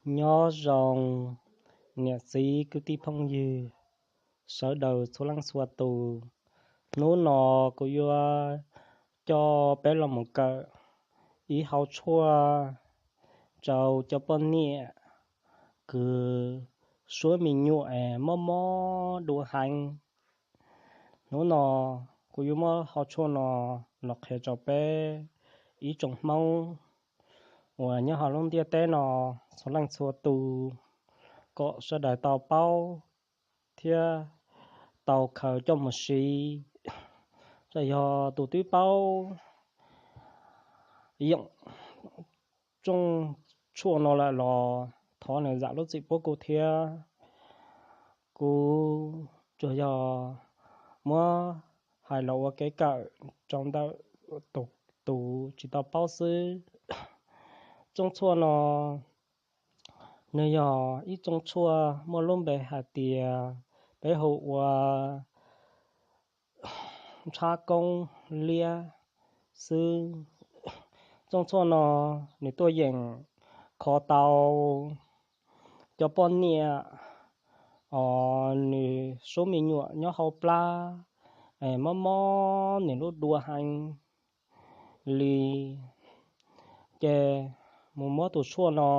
Nyob zoo niam txiv kwv tij phooj ywg sawv daws txhua leej txhua tus. Hnub no kuv yuav coj peb los mus kawm ib hau tshuaj rau cov poj niam kws suab me nyuam es mob mob dua heev. Hnub no kuv yuav muab hau tshuaj no los qhia rau peb ib tsoom Hmoob uas nyob hauv lub ntiaj teb no txhua leej txhua tus kom sawv daws tau paub thiab tau khaws coj mus siv. Txawm yog tus twb paub yeem tsooj tshuaj no lawm los thov nws zam lub txim pub kuv thiab. Kuv tsuas yog muab hais los ua kev kawm rau ntawm tus tsis tau paub xwb. Tsooj tshuaj no nws yog ib tsooj tshuaj muaj lub npe hais tias peb hu ua nrhab koob liab xwb. Tsooj tshuaj no nws tuaj yeem kho tau cov poj niam os nws suab me nyuam nyob hauv plab mob mob nws lub dua heev li, ces mus muab tus tshuaj no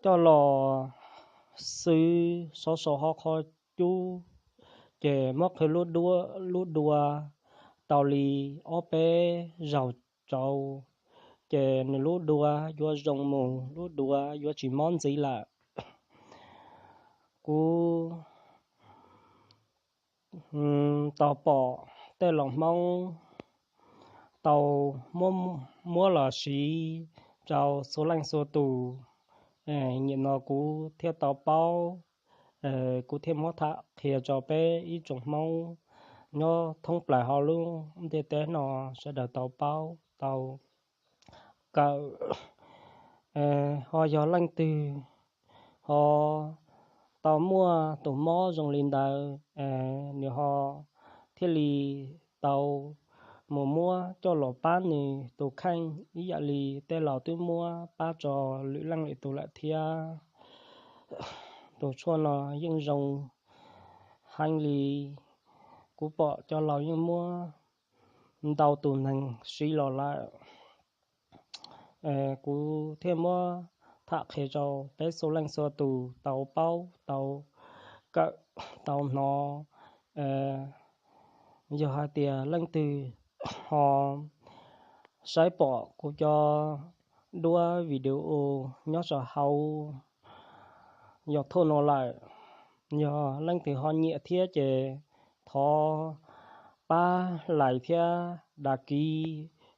coj los xwb, sov sau hauv qhov cub, ces muab qhwv lub dua tau li ob peb zaug rau, ces nws lub dua yuav zoo mus, lub dua yuav tsis mob ntxiv lawm. Kuv tau pom tej laus Hmoob tau muab los siv rau txhua leej txhua tus. Nim no kuv thiaj tau paub, kuv thiaj muab tham qhia rau peb ib tsoom Hmoob nyob thoob plaws hauv lub ntiaj teb no sawv daws tau paub tau kawm. Ho yog leej twg ho tau muaj tus mob zoo li ntawd, nws ho thiaj li tau mus muab coj los pab nws tus kheej ib yam li tej laus twb muab pab rau lwm leej lwm tus lawm thiab. Tus tshuaj no yeej zoo heev li, kuv pom cov laus yeej muab ntau tus neeg siv los lawm. Kuv thiaj muab tham qhia rau peb txhua leej txhua tus tau paub tau kawm tau hnov. Yog hais tias leej twg ho saib pom kuv cov duab video nyob rau hauv YouTube no lawm, yog leej twg ho nyiam thiab ces thov pab like thiab đăng ký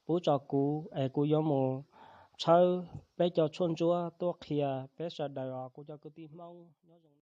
pub rau kuv es kuv yuav mus tshawb peb cov tshuaj ntsuab tuaj qhia peb sawv daws os kuv cov kwv tij Hmoob.